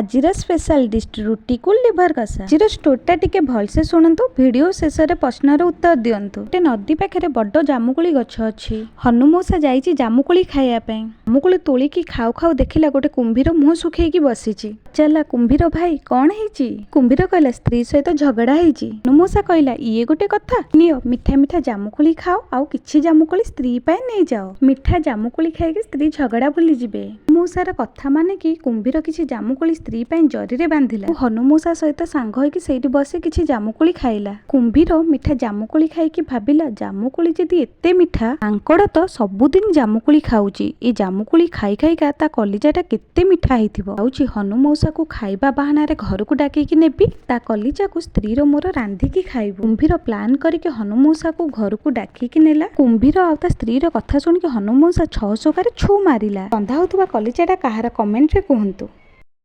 ଆଜିର special dish ରୁଟିକୁ liver କଷା। ଆଜିର ଷ୍ଟୋରିଟା ଟିକେ ଭଲସେ ଶୁଣନ୍ତୁ। ଭିଡ଼ିଓ ଶେଷରେ ପ୍ରଶ୍ନର ଉତ୍ତର ଦିଅନ୍ତୁ। ଗୋଟେ ନଦୀ ପାଖରେ ବଡ଼ ଜାମୁକୋଳି ଗଛ ଅଛି। ହନୁ ମଉସା ଯାଇଛି ଜାମୁକୋଳି ଖାଇବା ପାଇଁ। ଜାମୁକୋଳି ତୋଳିକି ଖାଉ ଖାଉ ଦେଖିଲା, ଗୋଟେ କୁମ୍ଭୀର ମୁହଁ ଶୁଖେଇକି ବସିଛି। ପଚାରିଲା, "କୁମ୍ଭୀର ଭାଇ, କଣ ହେଇଛି?" କୁମ୍ଭୀର କହିଲା, "ସ୍ତ୍ରୀ ସହିତ ଝଗଡ଼ା ହେଇଛି।" ହନୁ ମଉସା କହିଲା, "ଇଏ ଗୋଟେ କଥା? ନିଅ, ମିଠା ମିଠା ଜାମୁକୋଳି ଖାଅ ଆଉ କିଛି ଜାମୁକୋଳି ସ୍ତ୍ରୀ ପାଇଁ ନେଇଯାଅ। ମିଠା ଜାମୁକୋଳି ଖାଇକି ସ୍ତ୍ରୀ ଝଗଡ଼ା ଭୁଲିଯିବେ।" ମଉସାର କଥା ମାନିକି କୁମ୍ଭୀର କିଛି ଜାମୁକୋଳି ସ୍ତ୍ରୀ ପାଇଁ ଜରିରେ ବାନ୍ଧିଲା। ହନୁ ମଉସା ସହିତ ସାଙ୍ଗ ହେଇକି ସେଇଠି ବସି କିଛି ଜାମୁକୋଳି ଖାଇଲା। କୁମ୍ଭୀର ମିଠା ଜାମୁକୋଳି ଖାଇକି ଭାବିଲା, ଜାମୁକୋଳି ଯଦି ଏତେ ମିଠା, ମାଙ୍କଡ଼ ତ ସବୁଦିନ ଜାମୁକୋଳି ଖାଉଛି। ଏ ଜାମୁକୋଳି ଖାଇ ଖାଇକା ତା କଲିଜାଟା କେତେ ମିଠା ହେଇଥିବ। ଯାଉଛି, ହନୁ ମଉସାକୁ ଖାଇବା ବାହାନାରେ ଘରକୁ ଡାକିକି ନେବି, ତା କଲିଜାକୁ ସ୍ତ୍ରୀର ମୋର ରାନ୍ଧିକି ଖାଇବୁ। କୁମ୍ଭୀର ପ୍ଲାନ୍ କରିକି ହନୁ ମଉସାକୁ ଘରକୁ ଡାକିକି ନେଲା। କୁମ୍ଭୀର ଆଉ ତା ସ୍ତ୍ରୀର କଥା ଶୁଣିକି ହନୁ ମଉସା ଛଅ ଶୋକାରେ ଛୁ ମାରିଲା। ରନ୍ଧା ହଉଥିବା କଲିଜାଟା କାହାର, କମେଣ୍ଟରେ କୁହନ୍ତୁ।